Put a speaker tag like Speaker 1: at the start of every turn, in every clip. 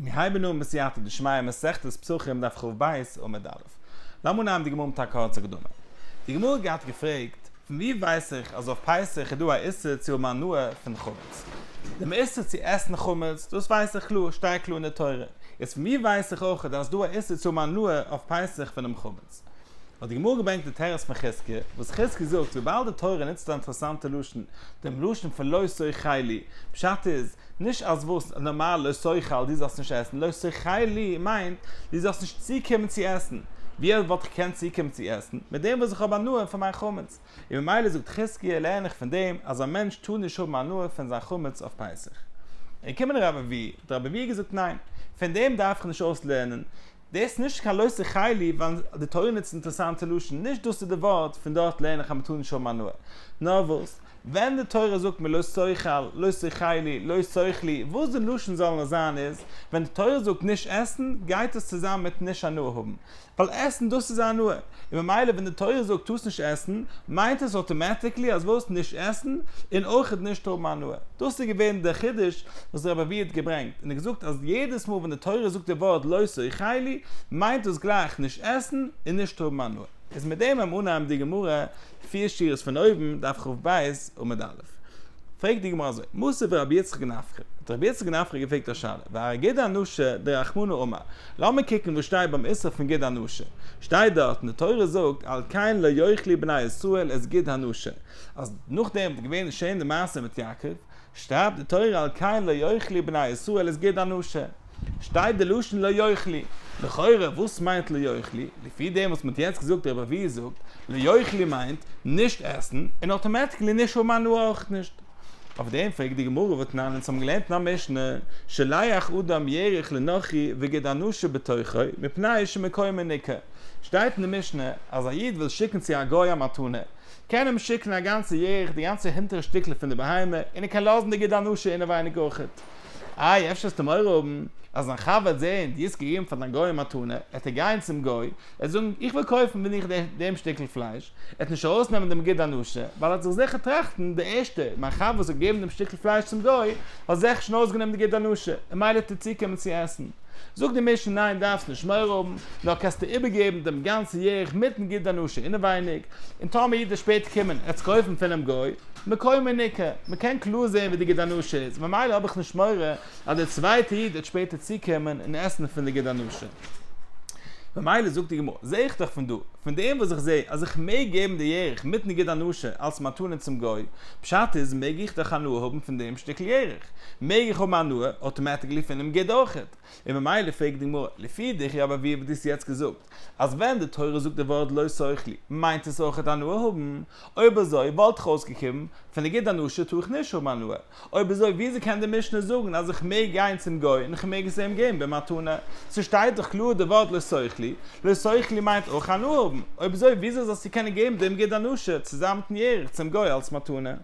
Speaker 1: מיר הייבן אן בסייעתא דשמיא מסכת פסחים דף כ"ב עמוד א'. לאמיר נעמען די גמרא מיט א קורצע הקדמה. די גמרא האט געהאט געפרעגט, פון ווי ווייס איך אז אויף פסח איז דא א איסור צו האבן הנאה פון חמץ? דעם איסור צו עסן חמץ, דאס ווייס איך קלאר, שטייט קלאר אין די תורה. יעצט פון ווי ווייס איך אויך אז דא א איסור צו האבן הנאה אויף פסח פונעם חמץ? האט די גמרא געברענגט די תירוץ פון חזקיה, וואס חזקיה זאגט, וויבאלד די תורה נוצט א אינטערעסאנטע לשון, דעם לשון פון לא תאכלו, פשט איז, נישט אז וואס, נארמאל לא תאכל דו זאלסט נישט עסן, לא תאכלו מיינט דו זאלסט נישט צוקומען צו עסן, ווי וואלט איך געקענט צוקומען צו עסן? מיט דעם וואס איך האב הנאה פון מיין חמץ, און ממילא זאגט חזקיה לערן איך פון דעם אז א מענטש טאר נישט האבן הנאה פון זיין חמץ אויף פסח. און קומען רבי אבהו, האט רבי אבהו געזאגט ניין, פון דעם דארף איך נישט אויסלערנען, דאס איז נישט קיין לא תאכלו ווייל די תורה נוצט אינטערעסאנטע לשון, נישט דאס איז די ווארט, פון דארט לערן איך אז מען טאר נישט האבן הנאה, נאר וואס? ווען די תורה זאגט מיר לא תאכל, לא תאכלו, לא תאכלו, וואס די לשון זאל נאר זיין איז, ווען די תורה זאגט נישט עסן, גייט עס צוזאמען מיט נישט הנאה האבן. ווייל עסן דאס איז א הנאה. און ממילא ווען די תורה זאגט טארסט נישט עסן, מיינט עס automatically אז וואס? נישט עסן, און אויכעט נישט האבן הנאה. דאס איז געווען דער חידוש וואס רבי אבהו האט געברענגט, און ער האט געזאגט אז יעדעס מאל ווען די תורה זאגט די ווארט לא תאכלו, מיינט דאס גלייך נישט עסן און נישט האבן הנאה. איז מיט דעם ביים אנהייבן די גמרא פיר שורות פון אויבן, דף כ"ב עמוד א'. פרעגט די גמרא אזוי, מתיב רבי יצחק נפחא, האט רבי יצחק נפחא געפרעגט א שאלה, והרי גיד הנשה דרחמנא אמר, לאמיר קוקן וואס שטייט ביים איסור פון גיד הנשה, שטייט דארט און די תורה זאגט על כן לא יאכלו בני ישראל את גיד הנשה, אז נאכדעם וואס געווען שען די מעשה מיט יעקב, שרייבט די תורה על כן לא יאכלו בני ישראל את גיד הנשה, שטייט די לשון לא יאכלו, לכאורה וואס מיינט לא יאכלו? לפי דעם וואס מען האט יעצט געזאגט רבי אבהו זאגט, לא יאכלו מיינט נישט עסן, און automatically נישט האבן הנאה אויך נישט. אויף דעם פרעגט די גמרא והתנן אונז האבן געלערנט אין א משנה, שולח אדם ירך לנכרי וגיד הנשה בתוכו מפני שמקומו ניכר, שטייט אין די משנה אז א איד וויל שיקן צו א גוי א מתנה, קען אים שיקן א גאנצע ירך, די גאנצע הינטערע שטיקל פון די בהמה, און ער קען לאזן די גיד הנשה אינעווייניג אויכעט. איי, אפשר וועסטו מורא האבן אז דיין חבר וועט זען דו האסט געגעבן פאר דיין גוי א מתנה, וועט ער גיין צום גוי, ער וועט זאגן, איך וויל קויפן פון דיך דעם שטיקל פלייש, ער וועט נישט ארויסנעמען דעם גיד הנשה, ווייל ער וועט זיך זיכער טראכטן, די ערשטע, מיין חבר וואס האט געגעבן דעם שטיקל פלייש צום גוי, האט זיכער שוין ארויסגענומען די גיד הנשה, און מילא וועט ער צוקומען צו עסן. זאגט די משנה ניין דארפסט נישט מורא האבן, נאר קענסטו איבערגעבן דעם גאנצן ירך מיטן גיד הנשה אינעווייניג, און טאמער איד וועט שפעטער קומען עס קויפן פונעם גוי, מקומו ניכר, מען קען קלאר זען ווי די גיד הנשה איז, ממילא האב איך נישט מורא אז דער צווייטער איד וועט שפעטער צוקומען און עסן פון די גיד הנשה. ממילא זאגט די גמרא, זע איך דאך פון דא, פון דעם וואס איך זע אז איך מעג געבן די ירך מיטן גיד הנשה אלס מתנה צום גוי, פשט איז מעג איך דאך הנאה האבן פון דעם שטיקל ירך, מעג איך האבן הנאה automatically פונעם גיד אויכעט. און ממילא פרעגט די גמרא, לפי דיך רבי אבהו וואס דו האסט יעצט געזאגט, אז ווען די תורה זאגט די ווארט לא תאכלו מיינט עס אויכעט הנאה האבן, אויב אזוי וואלט איך אויסגעקומען, פון די גיד הנשה טאר איך נישט האבן הנאה, אויב אזוי וויאזוי קען די משנה זאגן אז איך מעג גיין צום גוי און איך מעג עס אים געבן במתנה? ס'שטייט דאך קלאר די ווארט לא תאכלו, לא תאכלו מיינט אויך הנאה האבן, אויב אזוי וויאזוי זאלסטו קענען געבן דעם גיד הנשה צוזאמען מיטן ירך צום גוי אלס מתנה?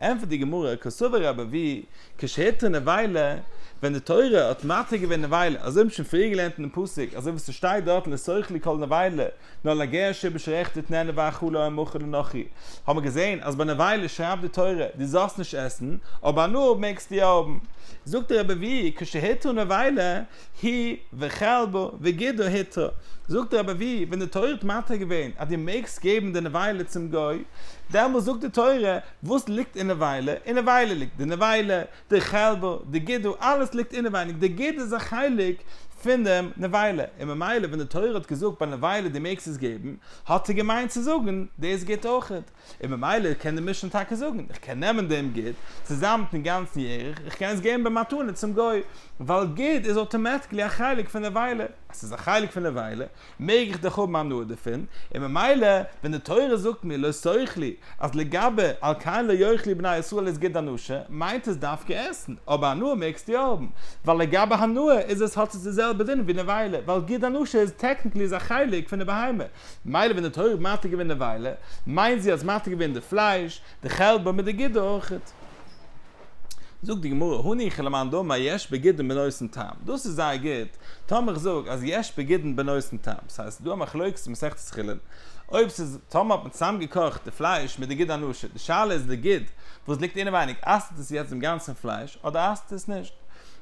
Speaker 1: ענטפערט די גמרא, קסבר רבי אבהו, כשהתירה נבילה, ווען די תורה האט מתיר געווען נבילה, אזוי האט מען שוין פריער געלערנט אינעם פסוק, אזוי ווי ס'שטייט דארט לא תאכלו כל נבילה, נאר לגר שבשעריך תתננה והאכלה או מכרה לנכרי, האט מען געזען אז ביי נבילה שרייבט די תורה דו זאלסט נישט עסן, אבער הנאה מעגסטו יא האבן. זאגט רבי אבהו כשהתירה נבילה היא וחלבה וגידה הותרה, זאגט רבי אבהו ווען די תורה האט מתיר געווען אז דו מעגסט געבן די נבילה צום גוי, דעמאלס זאגט די תורה וואס ליגט אין נבילה? אין נבילה ליגט די נבילה, די חלבה, די גידה, אלעס ליגט אינעווייניג, די גיד איז א חלק פון דעם נבילה, און ממילא ווען די תורה האט געזאגט ביי נבילה דו מעגסט עס געבן, האט זי געמיינט צו זאגן דאס גיד אויכעט, און ממילא קען די משנה טאקע זאגן, איך קען נעמען דעם גיד, צוזאמען מיטן גאנצן ירך, איך קען עס געבן במתנה צום גוי, ווייל גיד איז automatically א חלק פון נבילה, אז ס'איז א חלק פון נבילה, מעג איך דאך האבן הנאה דערפון, און ממילא ווען די תורה זאגט מיר לא תאכלו אז לגבי על כן לא יאכלו בני ישראל את גיד הנשה מיינט עס דווקא עסן, אבער הנאה מעגסטו יא האבן, ווייל לגבי הנאה איז עס האט עס די זעלבע דין ווי נבילה, ווייל גיד הנשה איז technically איז א חלק פון די בהמה, ממילא ווען די תורה האט מתיר געווען נבילה מיינט זי אז מתיר געווען די פלייש, די חלבה מיט די גיד אויכעט. זאגט די גמרא, הניחא למאן דאמר יש בגידין בנותן טעם, דאס איז זייער גוט, טאמער איך זאג אז יש בגידין בנותן טעם, ס'הייסט ס'איז דא א מחלוקת אין מסכת חולין, אויב ס'איז, טאמער האט מען צוזאם געקאכט די פלייש מיט די גיד הנשה, די שאלה איז די גיד וואס ליגט אינעווייניג אסר'ט עס יעצט דעם גאנצן פלייש אדער אסר'ט עס נישט?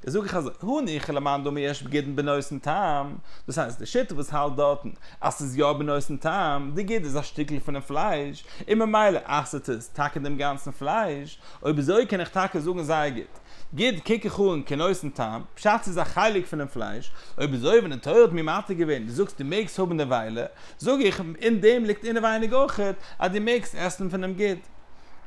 Speaker 1: זאג איך אזוי, הניחא למאן דאמר יש בגידין בנותן טעם, דאס הייסט די שיטה וואס האלט דארטן אז ס'איז יא בנותן טעם, די גיד איז א שטיקל פונעם פלייש, און ממילא אסר'ט עס טאקע דעם גאנצן פלייש, אויב אזוי קען איך טאקע זאגן זייער גוט, גיד קוק איך אן כנותן טעם, פשט ס'איז א חלק פונעם פלייש, אויב אזוי ווען די תורה האט מיר מתיר געווען, דו זאגסט דו מעגסט האבן נבילה, זאג איך, אין דעם ליגט אינעווייניג אויכעט אז דו מעגסט עסן פונעם גיד.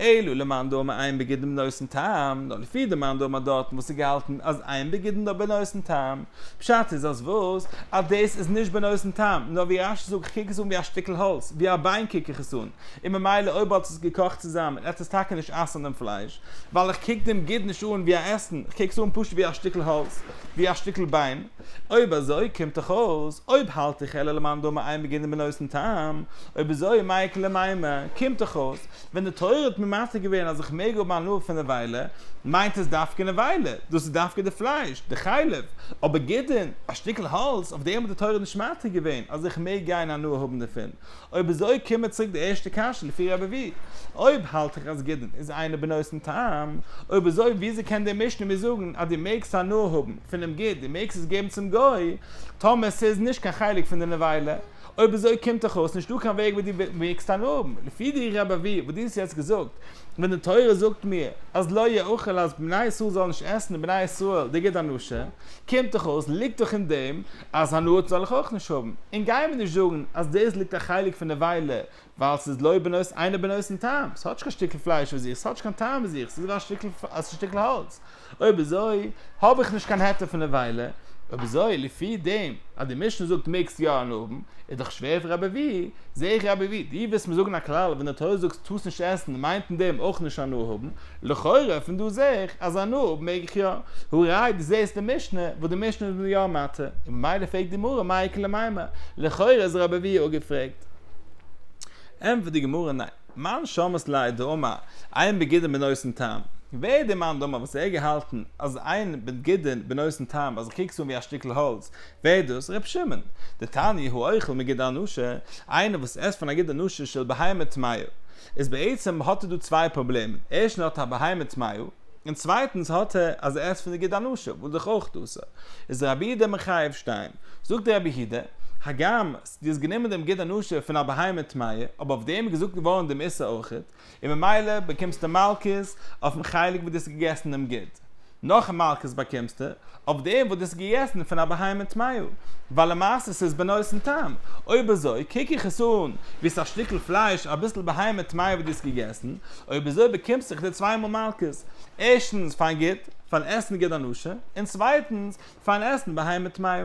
Speaker 1: אלא למאן דאמר אין בגידין בנותן טעם, נאר לפי די מאן דאמר דארטן וואס איז געהאלטן אז אין בגידין בנותן טעם, פשט איז אז וואס? אז דאס איז נישט בנותן טעם, נאר ווי רש"י זאגט איך קוק עס אן ווי א שטיקל האלץ, ווי א ביין קוק איך עס אן, און ממילא אויב האט עס געקאכט צוזאמען עט עס טאקע נישט אסר'ן דעם פלייש, ווייל איך קוק דעם גיד נישט אן ווי א עסן, איך קוק עס אן פשוט ווי א שטיקל האלץ, ווי א שטיקל ביין. אויב אזוי קומט דאך אויס, אויב האלט איך אלא למאן דאמר אין בגידין בנותן טעם, אויב אזוי מאי איכא למימר, קומט דאך אויס, ווען די תורה האט מיר מתיר געווען אז איך מעג האבן הנאה פון נבילה, מיינט עס דווקא נבילה, דאס איז דווקא די פלייש, די חלב, אבער גידין, א שטיקל האלץ, אויף דעם האט די תורה נישט מתיר געווען אז איך מעג גיין הנאה האבן דערפון. אויב אזוי קומט מיר צוריק די ערשטע קשיא לפי רבי אבהו, אויב האלט איך אז גידין איז אינו בנותן טעם, אויב אזוי וויאזוי קען די משנה מיר זאגן אז דו מעגסט הנאה האבן פונעם גיד, דו מעגסט עס געבן צום גוי, טאמער ס'איז נישט קיין חלק פון די נבילה? אויב אזוי קומט דאך אויס נישטא קיין וועג ווי דו מעגסט הנאה האבן, לפי די רבי אבהו וואס דו האסט יעצט געזאגט, ווען די תורה זאגט מיר אז לא יאכל אז בני ישראל זאלן נישט עסן בני ישראל די גיד הנשה, קומט דאך אויס ליגט דאך אין דעם אז הנאה זאל איך אויך נישט האבן, און גיי מיר נישט זאגן אז דאס ליגט א חלק פון נבילה, ווייל ס'איז לא בנותן אינו בנותן טעם, ס'האט נישט קיין שטיקל פלייש פאר זיך, ס'האט נישט קיין טעם פאר זיך, ס'איז א שטיקל א שטיקל האלץ, אויב אזוי האב איך נישט קיין היתר פון נבילה, אויב אזוי לפי דעם אז די משנה זאגט מעגסט יא הנאה האבן, איז דאך שווער פון רבי אבהו, זעה איך רבי אבהו, דו ווילסט מיר זאגן א כלל ווען די תורה זאגט טארסט נישט עסן מיינט אין דעם אויך נישט הנאה האבן, לכאורה פון דא זעה איך אז הנאה האבן מעג איך יא, הא ראי' דו זעהסט די משנה וואס די משנה איז מיר יא מתיר, און ממילא פרעגט די גמרא מאי איכא למימר, לכאורה איז רבי אבהו אפגעפרעגט. ענטפערט די גמרא ניין, מאן שמעת ליה דאמר אין בגידין בנותן טעם, ווער איז דער מאן דאמר וואס ער האט געהאלטן אז אין בגידין בנותן טעם אז איך קוק עס אן ווי א שטיקל האלץ, ווער איז דאס? ר' שמעון, דתניא האוכל מגיד ענשה, איינער וואס עסט פון א גיד הנשה של בהמה טמאה, איז בעצם האט ער דא צוויי פראבלעמען, ערשטנס האט ער א בהמה טמאה, און צווייטנס האט ער אז ער עסט פון די גיד הנשה, וואס דאך אויך אסור. איז רבי יהודה מחייב שתיים. זאגט רבי יהודה, הגם דו האסט גענומען דעם גיד הנשה פון א בהמה טמאה, אבער אויף דעם איז געזאגט געווארן דעם איסור אויכעט, און ממילא באקומסטו מלקות אויפן חלק וואס דו האסט געגעסן דעם גיד. נאך מלקות באקומסטו אויף דעם וואס דו האסט געגעסן פון א בהמה טמאה, ווייל למעשה ס'איז בנותן טעם. אויב אזוי קוק איך עס אן ווי ס'איז א שטיקל פלייש אביסל בהמה טמאה וואס דו האסט געגעסן, אויב אזוי באקומסטו זיך די צוויי מאל מלקות, ערשטנס פארן גיד, פארן עסן גיד הנשה, און צווייטנס פארן עסן בהמה טמאה.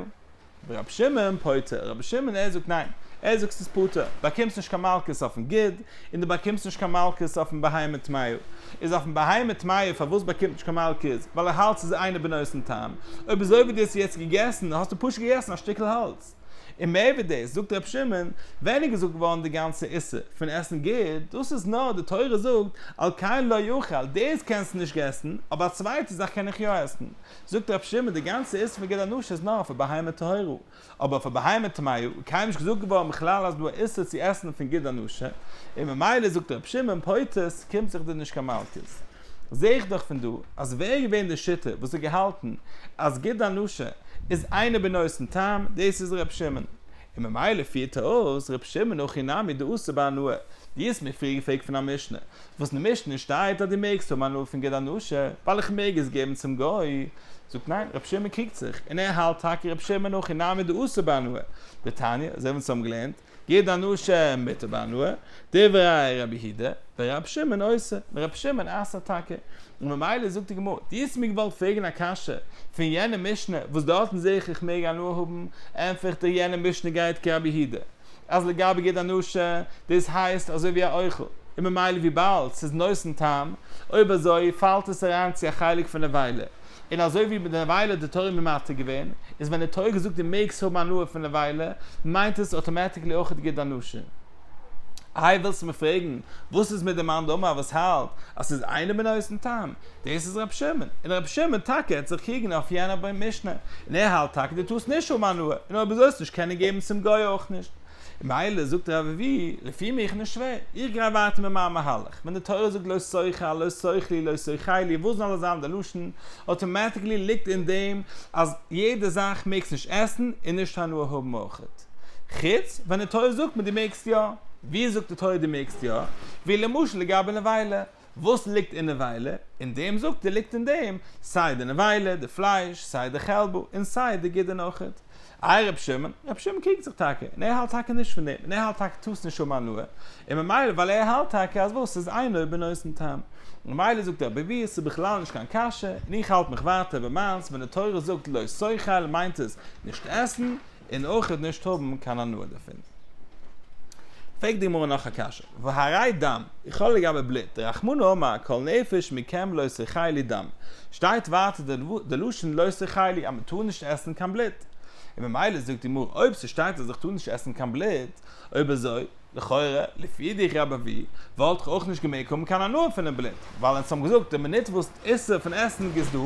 Speaker 1: ורבי שמעון פוטר, רבי שמעון ער זאגט ניין, ער זאגט ס'איז פטור, באקומסט נישט קיין מלקות אויפן גיד, און דו באקומסט נישט קיין מלקות אויפן בהמה טמאה. איז אויפן בהמה טמאה פארוואס באקומט נישט קיין מלקות? ווייל ער האלט ס'איז אינו בנותן טעם. אויב אזוי ווי דו האסט יעצט געגעסן, האסטו פשוט געגעסן א שטיקל האלץ. און מער ווי דאס, זאגט רבי שמעון, ווען איז געזאגט געווארן די גאנצע איסור פון עסן גיד, דאס איז נאר די תורה זאגט על כן לא יאכל, דאס קענסטו נישט עסן, אבער א צווייטע זאך קען איך יא עסן. זאגט רבי שמעון די גאנצע איסור פון גיד הנשה איז נאר אויף א בהמה טהורה, אבער אויף א בהמה טמאה איז קיינמאל נישט געזאגט געווארן בכלל אז דא א איסור צו עסן פון גיד הנשה, און ממילא זאגט רבי שמעון פוטר ס'קומט זיך דיר נישט קיין מלקות. זעה איך דאך פון דא אז ווער איז געווען די שיטה וואס האט געהאלטן אז גיד הנשה איז אינו בנותן טעם, דאס איז רבי שמעון, און ממילא פירט ער אויס רבי שמעון הכי נמי דאסור בהנאה, דו האסט מיר פריער געפרעגט פון א משנה, וואס אין די משנה שטייט אז דו מעגסט האבן הנאה פון גיד הנשה, ווייל איך מעג עס געבן צום גוי, זאגט ניין, רבי שמעון קריגט זיך, און ער האלט טאקע רבי שמעון הכי נמי דאסור בהנאה, דתניא, אזוי ווי אונז האבן געלערנט, גיד הנשה מותר בהנאה, דברי רבי יהודה, ורבי שמעון אוסר, און רבי שמעון אסר'ט טאקע, און ממילא זאגט די גמרא, דו האסט מיר געוואלט פרעגן א קשיא פון יענע משנה וואס דארטן זעה איך איך מעג הנאה האבן, ענטפער איך דיר יענע משנה גייט כרבי יהודה. אז לגבי גיד הנשה, דאס הייסט אזוי ווי א אוכל, און ממילא וויבאלד ס'איז נותן טעם, אויב אזוי פאלט עס אריין צו א חלק פון נבילה, און אזוי ווי מיט די נבילה האט די תורה מיר מתיר געווען, איז ווען די תורה געזאגט דו מעגסט האבן הנאה פון נבילה, מיינט עס automatically אויך די גיד הנשה. איי ווילסטו מיר פרעגן וואס איז מיט די מאן דאמר וואס האלט אז ס'איז אינו בנותן טעם, דאס איז ר' שמעון, און ר' שמעון טאקע האט זיך קריגן אויף יענע משנה, און ער האלט טאקע דו טארסט נישט האבן הנאה, און אויב אזוי זאלסטו נישט קענען געבן צום גוי אויך נישט. ממילא זאגט רבי אבהו, לפי מיך נישט שווער, איך גיי ווייטער מיט מיין מהלך, ווען די תורה זאגט לא תאכל, לא תאכלו, לא תאכלו, וואס זאל זיין די לשון, automatically ליגט אין דעם אז יעדע זאך מעגסט נישט עסן און נישט הנאה האבן אויכעט. חוץ ווען די תורה זאגט מיר דו מעגסט יא. ווי זאגט די תורה דו מעגסט יא? ווי למשל לגבי נבילה. וואס ליגט אין נבילה? אין דעם זאגט ער ליגט אין דעם סיי די נבילה, די פלייש, סיי די חלבה, און סיי די גידין אויכעט. איי רבי שמעון? רבי שמעון קריגט זיך טאקע, און ער האלט טאקע נישט פון דעם, און ער האלט טאקע טארסט נישט האבן הנאה, און ממילא ווייל ער האלט טאקע אז וואס ס'איז אינו בנותן טעם. ממילא זאגט רבי אבהו ס'איז בכלל נישט קיין קשיא, און איך האלט מיך ווייטער ביי מיינס, ווען די תורה זאגט לא תאכל מיינט עס נישט עסן, און אויכעט נישט האבן קיין הנאה דערפון. פרעגט די גמרא נאך א קשיא, והרי דם, איך האב לגבי בלוט, דרחמנא אמר כל נפש מכם לא תאכלו דם, שטייט ווייטער די לשון לא תאכלו אז מען טאר נישט עסן קיין בלוט, און ממילא זאגט די גמרא אויב ס'שטייט אז איך טאר נישט עסן קיין בלוט, אויב אזוי, לכאורה, לפי דיך רבי אבהו, וואלט איך אויך נישט געמעגט האבן קיין הנאה פונעם בלוט, ווייל אונז האבן געזאגט די מינוט וואס די איסור פון עסן איז דא,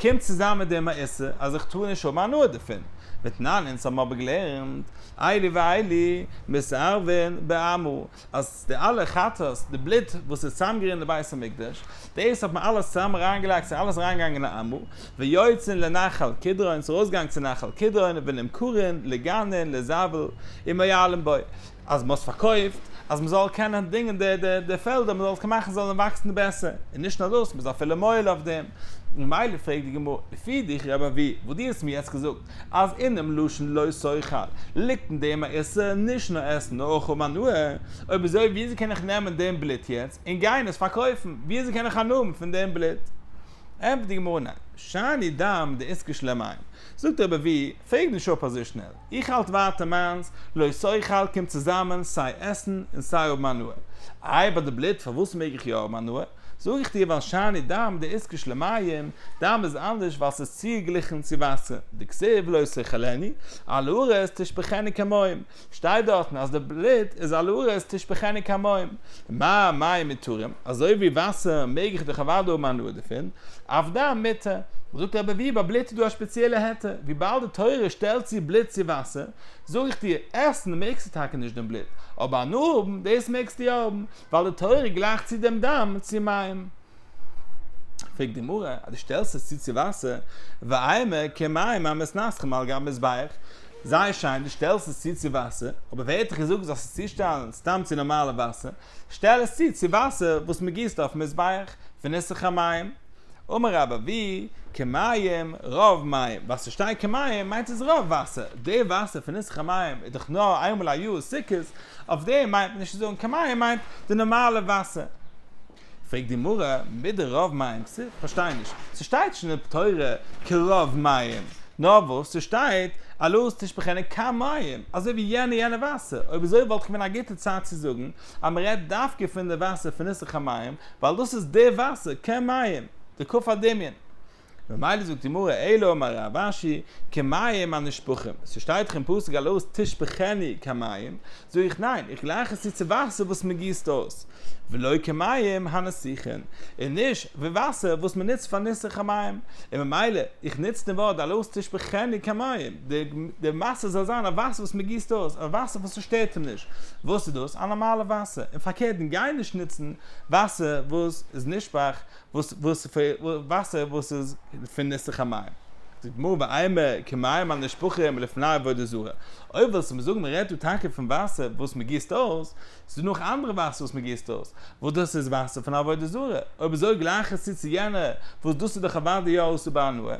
Speaker 1: קומט צוזאם מיט דעם א איסור אז איך טאר נישט האבן הנאה דערפון. ותנן, אונז האבן אבער געלערנט, אלו ואלו מתערבין באמה, אז די אלע חטאת, די בלוט וואס איז צוזאמגערינען אין בית המקדש, דאס האט מען אלעס צוזאם אריינגעלייגט, ס'איז אלעס אריינגעגאנגען אין א אמה, ויוצאין לנחל קדרון, ס'איז ארויסגעגאנגען צו נחל קדרון, ונמכרין לגנין לזבל, ומועלין בו, אז מ'האט עס פארקויפט, אז מ'זאל קענען דינגען די די די פעלדער, מ'זאל עס קענען מאכן זאלן וואקסן בעסער, און נישט נאר דאס, מ'איז אפילו מועל אויף דעם. ממילא פרעגט די גמרא, לפי דיך רבי אבהו, וואס דו האסט מיר יעצט געזאגט, אז אינעם לשון לא תאכל ליגט אין דעם א איסור נישט נאר עסן נאר אויך האבן הנאה, אויב אזוי וויאזוי קען איך נעמען דעם בלוט יעצט און גיין עס פארקויפן, וויאזוי קען איך הנאה האבן פון דעם בלוט? ענטפערט די גמרא ניין, שאני דם דאיתקש למים, זאגט רבי אבהו, פרעג נישט אפ אזוי שנעל, איך האלט ווייטער מיינס, לא תאכל קומט צוזאמען סיי עסן און סיי האבן הנאה, איי ביי די בלוט פארוואס מעג איך יא האבן הנאה? זאג איך דיר ווייל שאני דם דאיתקש למים, דם איז אנדערש ווייל ס'איז צוגעגליכן צו וואסער, דכתיב לא תאכלנו, על הארץ תשפכנו כמים, שטייט דארטן אז די בלוט איז על הארץ תשפכנו כמים, מה מים מותרים, אזוי ווי וואסער מעג איך דאך אוודאי האבן הנאה דערפון, אף דם מותר. זאגט רבי אבהו ביי בלוט איז דא א שפעציעלע היתר, וויבאלד די תורה שטעלט צו בלוט צו וואסער, זאג איך דיר, עסן מעגסטו טאקע נישט דעם בלוט, אבער הנאה האבן, דאס מעגסטו יא האבן, ווייל די תורה גלייכט צו דעם דם צו מים. פרעגט די גמרא, אז דו שטעלסט עס צו צו וואסער, ואימא כמים המתנסכים על גבי מזבח, זייער שיין, דו שטעלסט עס צו צו וואסער, אבער ווער האט דיך געזאגט זאלסט עס צושטעלן סתם צו נארמאלע וואסער, שטעל עס צו צו וואסער וואס מען גיסט אויפן מזבח, פון ניסוך המים. אמר רבי אבהו, כמים רוב מים, ווייל ס'שטייט כמים מיינט עס רוב וואסער, די וואסער פון ניסוך המים איז דאך נאר איינמאל א יאר סוכות, אויף דעם מיינט מען נישט צו זאגן כמים מיינט די נארמאלע וואסער. פרעגט די גמרא, מידי רוב מים כתיב? כ'פארשטיי נישט, ס'שטייט נישט אין די תורה כרוב מים, נאר וואס ס'שטייט על הארץ תשפכנו כמים, אזוי ווי יענע יענע וואסער, אויב אזוי וואלט געווען א גוטע צייט צו זאגן אז מ'רעדט דווקא פון די וואסער פון ניסוך המים, ווייל דאס איז די וואסער, כמים, די כף הדמיון. ממילא זאגט די גמרא אלא אמר רב אשי כמים הנשפכים, ס'שטייט דאך אין פסוק על הארץ תשפכנו כמים, זאג איך ניין, איך גלייך עס צו צו וואסער וואס מען גיסט אויס, ולא כמים הנסיכין, און נישט ווי וואסער וואס מען נוצט פאר ניסוך המים, און ממילא איך נוץ דעם ווארט על הארץ תשפכנו כמים, די וואסער זאל זיין א וואסער וואס מען גיסט אויס, א וואסער וואס ס'שטערט אים נישט, וואס איז דאס? א נארמאלע וואסער, און פארקערט גיי נישט נוצן וואסער וואס איז נשפך וואס וואס וואסער וואס איז פון ניסוך המים. זאגט גמרא ואימא כמים הנשפכים לפני עבודה זרה. אויב ווילסטו מיר זאגן מען רעדט דא טאקע פון וואסער וואס מען גיסט אויס, ס'איז דא נאך אנדערע וואסער וואס מען גיסט אויס, וואס דאס איז וואסער פון עבודה זרה, אויב אזוי גלייך עס צו צו יענע וואס דאס איז דאך אוודאי יא אסור בהנאה.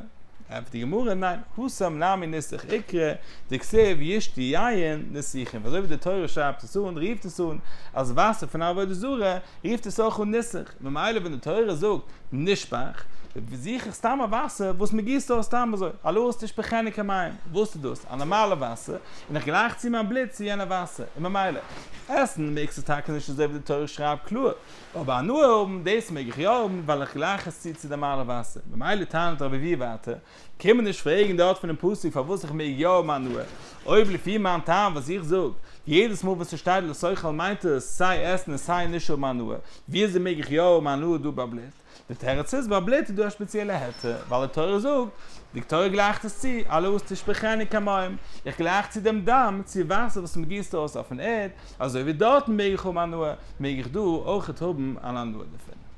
Speaker 1: ענטפערט די גמרא, ניין, התם נמי ניסוך איקרי, דכתיב ישתו יין נסוכים, אזוי ווי די תורה שרייבט עס אן, רופט עס אן, אז וואסער פון עבודה זרה רופט עס אויך אן ניסוך, ממילא ווען די תורה זאגט נשפך, זוך איך סתם א וואסער וואס מען גיסט אויס סתם אזוי, על הארץ תשפכנו כמים, וואס איז דאס? א נארמאלע וואסער, און איך גלייך צו מיין בלוט צו יענע וואסער, און ממילא, עסן מעגסטו טאקע נישט אזוי ווי די תורה שרייבט קלאר, אבער הנאה האבן, דאס מעג איך יא האבן, ווייל איך גלייך עס צו צו די נארמאלע וואסער, ממילא טענה'ט רבי אבהו ווייטער, קען מען נישט פרעגן דארט פונעם פסוק פארוואס איך מעג יא האבן הנאה, אויב לפי מיין טעם וואס איך זאג, יעדעס מאל וואס ס'שטייט לא תאכל מיינט עס סיי עסן און סיי נישט האבן הנאה, וויאזוי מעג איך יא האבן הנאה דא ביי בלוט? די תירוץ איז, ביי בלוט איז דא א שפעציעלע היתר, ווייל די תורה זאגט, די תורה גלייכט עס צו, אלה תשפכנו כמים, איך גלייך צו דעם דם צו וואסער וואס מען גיסט אויס אויפן ערד, אזוי ווי דארטן מעג איך האבן הנאה, מעג איך דא אויכעט האבן אן הנאה דערפון.